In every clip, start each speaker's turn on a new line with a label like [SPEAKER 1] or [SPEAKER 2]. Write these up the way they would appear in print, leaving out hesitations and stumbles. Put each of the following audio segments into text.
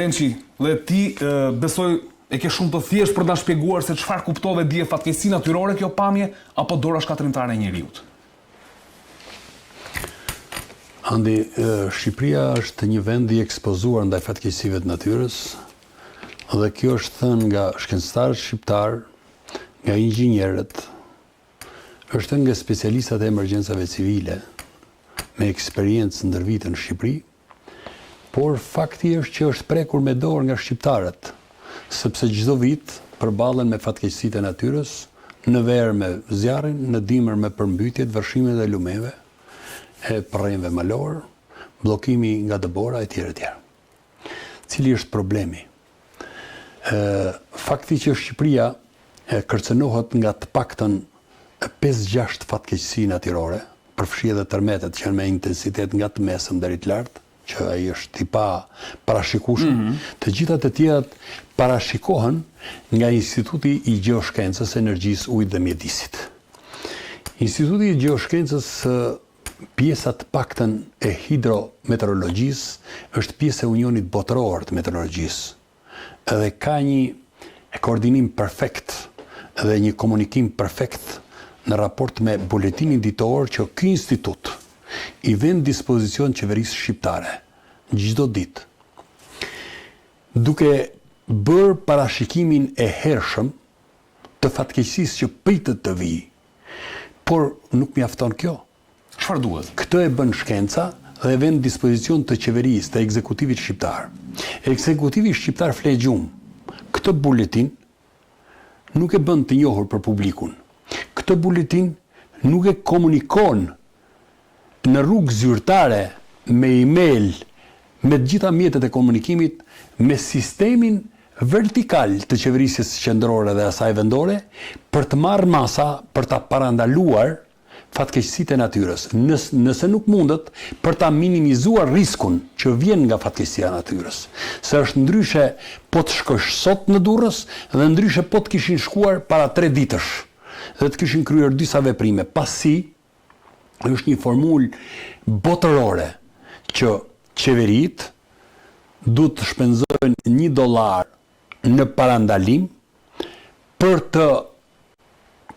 [SPEAKER 1] Prençi, dhe ti besoj e ke shumë të thjeshtë për të na shpjeguar se çfarë kuptove dje fatkeqësi natyrore kjo pamje apo dora shkatërrimtare e njeriut.
[SPEAKER 2] Andi, Shqipëria është një vend i ekspozuar ndaj fatkeqësive të natyrës dhe kjo është thënë nga shkencëtarët shqiptarë, nga inxhinierët, është thënë nga specialistat e emergjencave civile me eksperiencë ndër vite në Shqipëri, Por fakti është që është prekur me dorë nga shqiptarët, sepse çdo vit përballen me fatkeqësitë e natyrës, në verë me zjarrin, në dimër me përmbytjet, vërshimet e lumenjve, e përrenjve malorë, bllokimi nga dëbora etj etj. Cili është problemi? Ë fakti që Shqipëria kërcënohet nga të paktën 5-6 fatkeqësi natyrore, përfshi edhe tërmetet që janë me intensitet nga të mesëm deri të lartë, që ai është i paparashikueshëm, mm -hmm. të gjitha të tjerat parashikohen nga Instituti i Gjeoshkencës, Energjisë, Ujit dhe Mjedisit. Instituti i Gjeoshkencës pjesa të paktën e hidrometeorologjisë është pjesë e Unionit Botëror të Meteorologjisë. Edhe ka një koordinim perfekt dhe një komunikim perfekt në raport me buletinin ditor që ky institut i vë në dispozicion qeverisë shqiptare çdo ditë. Duke bërë parashikimin e hershëm të fatkeqësisë që pritet të vijë. Por nuk mjafton kjo.
[SPEAKER 1] Çfarë duhet?
[SPEAKER 2] Këtë e bën shkenca dhe e vë në dispozicion të qeverisë, të ekzekutivit shqiptar. Ekzekutivi shqiptar fle gjumë. Këtë buletin nuk e bën të njohur për publikun. Këtë buletin nuk e komunikon në rrugë zyrtare, me email, me të gjitha mjetet e komunikimit, me sistemin vertikal të qeverisjes qendrore dhe asaj vendore, për të marrë masa për ta parandaluar fatkeqësitë e natyrës, nëse nuk mundet, për ta minimizuar riskun që vjen nga fatkeqësia e natyrës. Se është ndryshe po të shkosh sot në Durrës dhe ndryshe po të kishin shkuar para tre ditësh dhe të kishin kryer disa veprime, pasi është një formulë botërore që qeveritë duhet të shpenzojnë një dollar në parandalim për të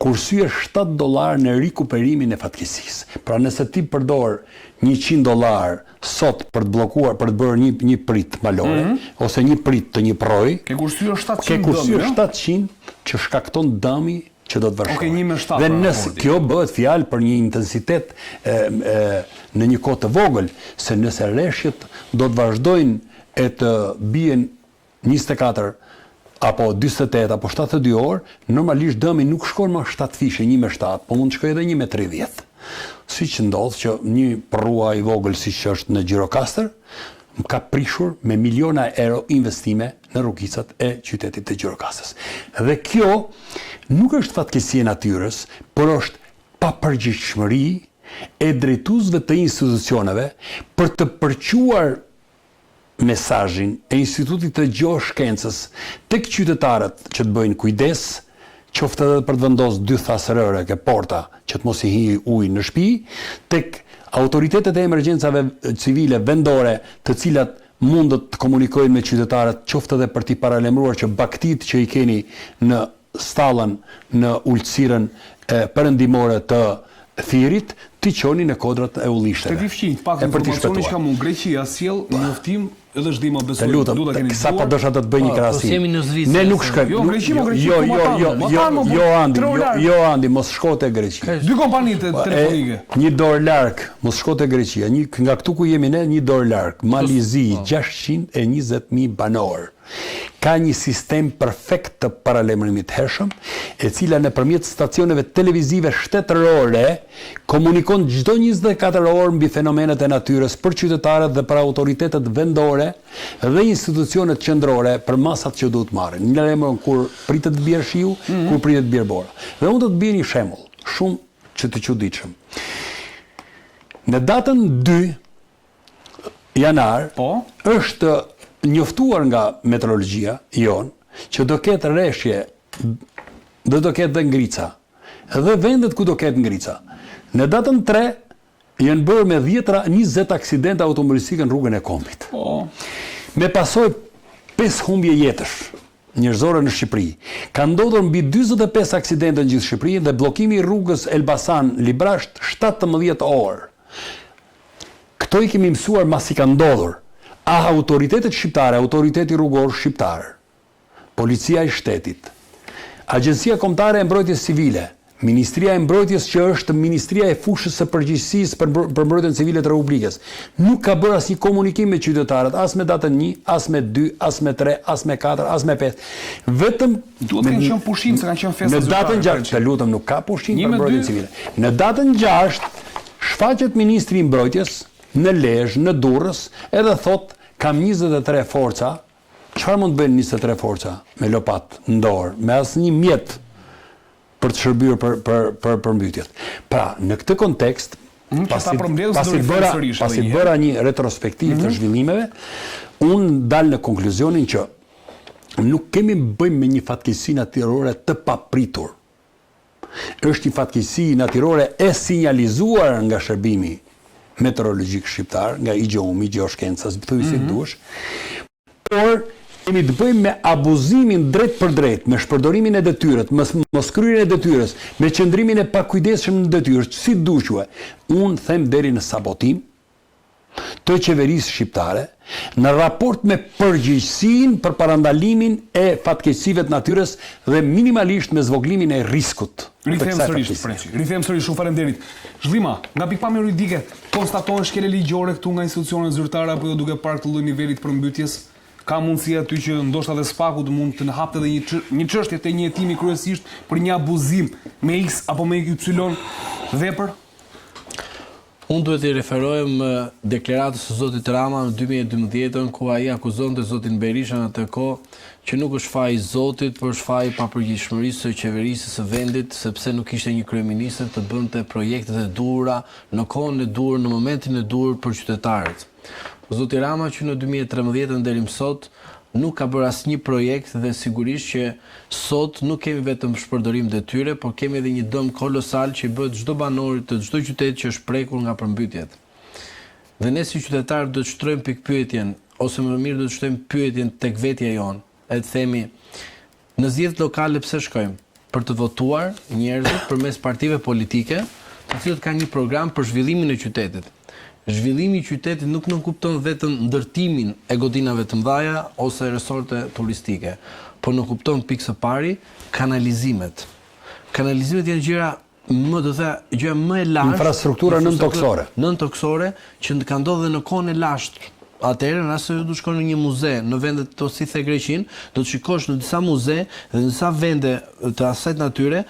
[SPEAKER 2] kursyer 7 dollarë në rikuperimin e fatkeqësisë. Pra nëse ti përdor 100 dollarë sot për të bllokuar, për të bërë një një pritë malore mm -hmm. ose një pritë të një përroi,
[SPEAKER 1] ke kursyer 700
[SPEAKER 2] ke kursyer 700 që shkakton dëmi që do të vërshojë.
[SPEAKER 1] Okay, një me 7.
[SPEAKER 2] Dhe nëse kjo bëhet fjalë për një intensitet e, e, në një kohë të vogël, se nëse reshjet do të vazhdojnë e të bien 24 apo 48 apo 72 orë, normalisht dëmi nuk shkon më 7 fishe, 1 me 7, po mund të shkojë edhe 1 me 30. Siç ndodh që një përrua i vogël siç është në Gjirokastër, ka prishur me miliona euro investime në rrugicat e qytetit të Gjirokastrës. Dhe kjo nuk është fatkeqësi e natyrës, por është papërgjegjshmëri e drejtuesve të institucioneve për të përçuar mesazhin e Institutit të Gjeoshkencës tek qytetarët që të bëjnë kujdes, qoftë edhe për të vendosë dy thasë rëre ke porta që të mos i hyjë uji në shtëpi, tek autoritetet e emergjencave civile vendore të cilat mundet të komunikojnë me qytetarët qoftë edhe për t'i paralajmëruar që bagëtitë që i keni në stallën në ultësirën perëndimore të Fierit, t'i çoni në kodrat e ullishteve.
[SPEAKER 1] Shteti fqinj, të paktën informacioni që kam unë, Greqia sjell njoftim edhe është dhima
[SPEAKER 2] besoj, Të lutem,
[SPEAKER 1] do ta keni
[SPEAKER 2] sapo
[SPEAKER 1] dëgjuar.
[SPEAKER 2] dosha të të bëj një
[SPEAKER 3] Po, po
[SPEAKER 2] krahasim.
[SPEAKER 3] s'jemi në Zvicër,
[SPEAKER 2] Ne nuk
[SPEAKER 3] se.
[SPEAKER 2] shkojmë.
[SPEAKER 1] Jo, Greqi, mo Greqi,
[SPEAKER 2] Jo,
[SPEAKER 1] këtu
[SPEAKER 2] jo,
[SPEAKER 1] matanë,
[SPEAKER 2] jo, jo,
[SPEAKER 1] matanë, mo,
[SPEAKER 2] jo Andi,
[SPEAKER 1] tre
[SPEAKER 2] jo,
[SPEAKER 1] orë larg.
[SPEAKER 2] jo Andi, mos shko te Greqia.
[SPEAKER 1] Dy kompani te
[SPEAKER 2] E,
[SPEAKER 1] telefonike.
[SPEAKER 2] një dorë larg, mos shko te Greqia, një nga këtu ku jemi ne, një dorë larg, Mali i Zi,
[SPEAKER 3] Po.
[SPEAKER 2] 620.000 banorë. Ka një sistem perfekt të paralajmërimit të hershëm, e cila nëpërmjet stacioneve televizive shtetërore komunikon çdo 24 orë mbi fenomenet e natyrës për qytetarët dhe për autoritetet vendore dhe institucionet qendrore për masat që duhet marrin. Lajmëron kur pritet të bjerë shiu, kur pritet të bjerë bora. Dhe unë do të bie një shembull shumë që të çuditshëm. Në datën 2 janar
[SPEAKER 1] Po.
[SPEAKER 2] është njoftuar nga meteorologjia jonë që do ketë reshje dhe do ketë dhe ngrica. Dhe vendet ku do ketë ngrica. Në datën 3 janë bërë me dhjetra 20 aksidente automobilistike në rrugën e Kombit.
[SPEAKER 1] Po.
[SPEAKER 2] Me pasojë. 5 humbje jetësh njerëzore në Shqipëri. Ka ndodhur mbi 45 aksidente në gjithë Shqipërinë dhe bllokimi i rrugës Elbasan-Librazhd 17 orë. Këto i kemi mësuar masi ka ndodhur. A autoritetet shqiptare, autoriteti rrugor shqiptar, Policia e Shtetit, Agjencia Kombëtare e Mbrojtjes Civile, Ministria e Mbrojtjes që është Ministria e fushës së përgjegjësisë për për mbrojtjen civile të Republikës, nuk ka bërë asnjë komunikim me qytetarët, as me datën një, as me dy, as me tre, as me katër, as me pesë. Vetëm
[SPEAKER 1] Duhet të kenë qenë pushim se kanë qenë festa
[SPEAKER 2] zyrtare. Në datën 6, të lutem, nuk ka pushim për mbrojtjen civile. Në datën 6 shfaqet ministri i Mbrojtjes në Lezhë, në Durrës, edhe thotë kam 23 forca Çfarë mund të bëjnë 23 forca me lopatë në dorë, me asnjë mjet për të shërbyer për për për përmbytjet. Pra, në këtë kontekst,
[SPEAKER 1] mm, pasi
[SPEAKER 2] pasi bëra pasi bëra një retrospektivë të mhm. zhvillimeve, unë dal në konkluzionin që nuk kemi bëjmë me një fatkeqësi natyrore të papritur. Është një fatkeqësi natyrore e sinjalizuar nga shërbimi meteorologjik shqiptar, nga IGJEUM-i, Gjeoshkenca, thuaj si të mhm. duash. Por kemi të bëjmë me abuzimin drejtpërdrejt, me shpërdorimin e detyrës, me moskryerjen e detyrës, me qëndrimin e pakujdesshëm në detyrë, si duash quaje. Unë them deri në sabotim, të qeverisë shqiptare në raport me përgjegjësinë për parandalimin e fatkeqësive të natyrës dhe minimalisht me zvogëlimin e riskut
[SPEAKER 1] të kësaj fatkeqësie. Rikthehem sërish, shumë faleminderit. Zhllima, nga pikëpamja juridike, konstatohen shkelje ligjore këtu nga institucionet zyrtare apo jo duke parë këtë lloj niveli të përmbytjes? Ka mundësi aty që ndoshta dhe SPAK-u të mund të hapte edhe një një çështje të një hetimi kryesisht për një abuzim me X apo me Y vepër?
[SPEAKER 3] Unë duhet t'i referohem deklaratës së zotit Rama në 2012-ën, ku ai akuzonte zotin Berisha në atë kohë që nuk është faji i Zotit, por është faji i papërgjegjshmërisë së qeverisë së vendit, sepse nuk ishte një kryeministër të bënte projektet e duhura në kohën e duhur, në momentin e duhur për qytetarët. Zoti Rama që në 2013-ën deri më sot nuk ka bërë asnjë projekt dhe sigurisht që sot nuk kemi vetëm shpërdorim detyre, por kemi edhe një dëm kolosal që i bëhet çdo banori të çdo qyteti që është prekur nga përmbytjet. Dhe ne si qytetarë duhet të shtrojmë pikëpyetjen, ose më mirë duhet të shtrojmë pyetjen tek vetja jonë, e të themi Në zgjedhjet lokale pse shkojmë? Për të votuar njerëzit përmes partive politike, të cilët kanë një program për zhvillimin e qytetit. Zhvillimi i qytetit nuk nënkupton vetëm ndërtimin e godinave të mëdha ose resorte turistike, por nënkupton pikë së pari kanalizimet. Kanalizimet janë gjëra më do të thoja gjëja më e lashtë
[SPEAKER 2] infrastruktura nëntokësore
[SPEAKER 3] nëntokësore që ka ndodhur dhe në kohën e lashtë atëherë në rast se ju do të shkoni në një muze në vendet të si the Greqinë do të shikosh në disa muze dhe në disa vende të asaj natyre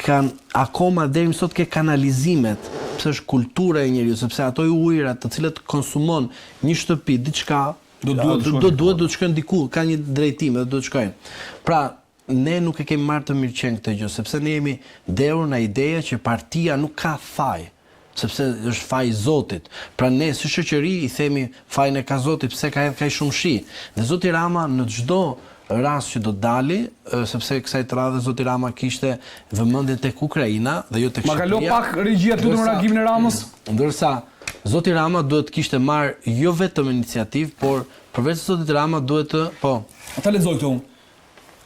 [SPEAKER 3] kanë akoma deri më sot ke kanalizimet pse është kultura e njeriut sepse ato ujërat të cilët konsumon një shtëpi diçka
[SPEAKER 1] do duhet
[SPEAKER 3] do duhet do të shkojnë diku ka një drejtim dhe do të shkojnë pra Ne nuk e kemi marrë të mirëqenë këtë gjë, sepse ne jemi dehur nga ideja që partia nuk ka faj, sepse është faj i Zotit. Pra ne si shoqëri i themi fajin e ka Zoti pse ka hedh kaq shumë shi. Dhe zoti Rama në çdo rast që do dali, sepse kësaj të radhe zoti Rama kishte vëmendjen tek Ukraina dhe jo tek
[SPEAKER 1] Shqipëria. Ma kalo pak regjia të lutem reagimin e Ramës.
[SPEAKER 3] Ndërsa zoti Rama duhet të kishte marrë jo vetëm iniciativë, por përveç zotit Rama duhet të, po.
[SPEAKER 1] Ta lexoj këtë unë.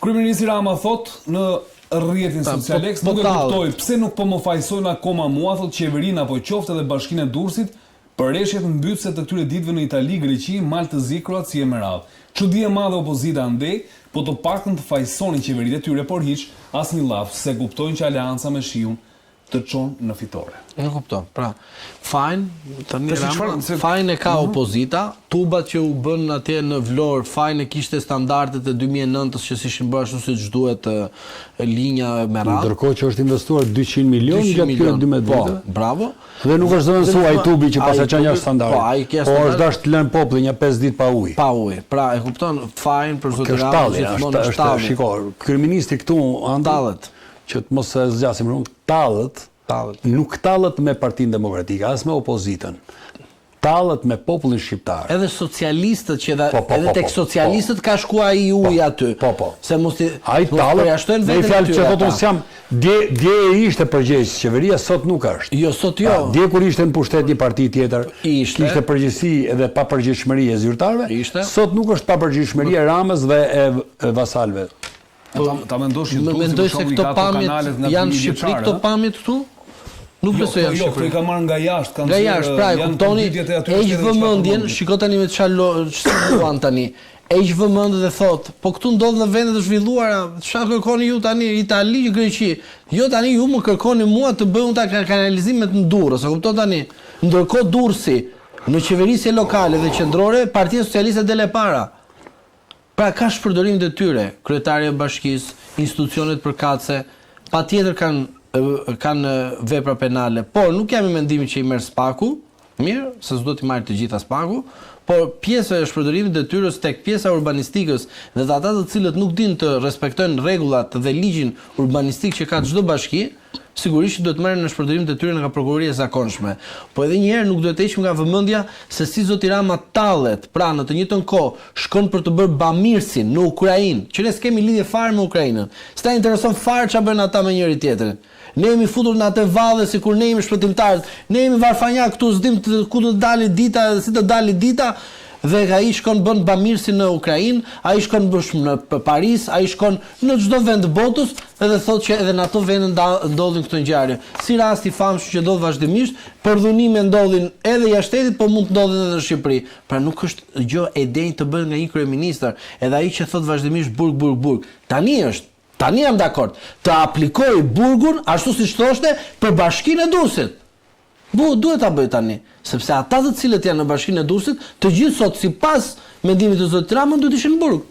[SPEAKER 1] Kryeministri Rama thotë në rrjetin social X, nuk e kuptoj pse nuk po më fajësojnë akoma mua, thotë qeverinë apo qoftë edhe bashkinë e Durrësit për reshjet mbytëse të këtyre ditëve në Itali, Greqi, Mal të Zi, Kroaci e me radhë. Çudi e madhe opozita andej, po të paktën të fajësonin qeveritë e tyre, por hiç, asnjë llaf, s'e kuptojnë që aleanca me shiun të çon në
[SPEAKER 3] fitore. Nuk kupton. Pra, fajin tani Rama, fajin e ka mhm. opozita, tubat që u bënë atje në Vlorë, fajin e kishte standardet e 2009-s që s'ishin bërë ashtu siç duhet linja me
[SPEAKER 2] radhë. Ndërkohë që është investuar 200 milionë gjatë këtyre 12
[SPEAKER 3] po, viteve. Po, bravo.
[SPEAKER 2] Dhe nuk është zëvendësuar ai tubi që pasa qenë jashtë standardit. Po, ai ke Po është dashur të lënë popullin nja 5 ditë pa
[SPEAKER 3] ujë. Pa ujë. Pra, e kupton fajin për zotin Rama
[SPEAKER 2] gjithmonë është tallje. Shiko, kryeministri këtu
[SPEAKER 3] Andi
[SPEAKER 2] që të mos e zgjasim shumë, tallet, tallet, nuk tallet me Partinë Demokratike, as me opozitën. Tallet me popullin shqiptar.
[SPEAKER 3] Edhe socialistët që edhe po, po, edhe po, tek po, socialistët po. ka shkuar ai uji po, aty.
[SPEAKER 2] Po, po.
[SPEAKER 3] Se mos ti
[SPEAKER 2] ai tallet, përjashtojnë veten e tyre. Fjalë që thotë unë s'jam dje dje ishte përgjegjës qeveria, sot nuk është.
[SPEAKER 3] Jo, sot jo.
[SPEAKER 2] Pra, dje kur ishte në pushtet një parti tjetër, ishte. kishte përgjegjësi edhe papërgjegjshmëri e zyrtarëve. Ishte. Sot nuk është papërgjegjshmëri e Ramës dhe e, e vasalëve.
[SPEAKER 1] Po ta, ta mendosh që
[SPEAKER 3] Durrësi mendoj se këto pamjet janë në Shqipëri këto pamjet këtu? Nuk
[SPEAKER 1] jo,
[SPEAKER 3] besoj janë
[SPEAKER 1] jo, këto i ka marrë nga jashtë,
[SPEAKER 3] kanë nga jashtë, pra e kuptoni, heq vëmendjen, shiko tani me çfarë luan tani. Heq vëmendjen dhe thotë, po këtu ndodh në vende të zhvilluara, çfarë kërkoni ju tani, Itali, Greqi. Jo tani ju më kërkoni mua të bëj unë ta kanalizimet në Durrës, e kupton tani? Ndërkohë Durrësi në qeverisje lokale dhe qendrore, Partia Socialiste del e para. Pra ka shpërdorim detyre, kryetarja e bashkisë, institucionet përkatëse, patjetër kanë kanë vepra penale, por nuk jam i mendimit që i merr SPAK-u, mirë, se s'duhet t'i marrë të gjitha SPAK-u, por pjesa e shpërdorimit të detyrës tek pjesa e urbanistikës dhe ata të cilët nuk dinë të respektojnë rregullat dhe ligjin urbanistik që ka çdo bashki, Sigurisht që duhet të merren në shpërdorim detyre nga prokuroria e zakonshme. Po edhe një herë nuk duhet të heqim nga vëmendja se si zoti Rama tallet, pra në të njëjtën kohë shkon për të bërë bamirësin në Ukrainë, që ne s'kemi lidhje fare me Ukrainën. S'na intereson fare ça bëjnë ata me njëri tjetrin. Ne jemi futur në atë valle sikur ne jemi shpëtimtarët. Ne jemi varfanjakë këtu s'dimë ku do të dali dita dhe si do dali dita dhe ai shkon bën bamirësin në Ukrainë, ai shkon bësh në Paris, ai shkon në çdo vend të botës edhe thotë që edhe në ato vende ndodhin këto ngjarje. Si rasti i famshëm që ndodh vazhdimisht, përdhunime ndodhin edhe jashtë shtetit, po mund të ndodhin edhe në Shqipëri. Pra nuk është gjë e denjë të bëhet nga një kryeministër, edhe ai që thotë vazhdimisht burg burg burg. Tani është, tani jam dakord, të aplikojë burgun ashtu siç thoshte për bashkinë e Durrësit. Po, duhet ta bëjë tani, sepse ata të cilët janë në bashkinë e Durrësit, të gjithë sot sipas mendimit të zotit Rama duhet të ishin në burg.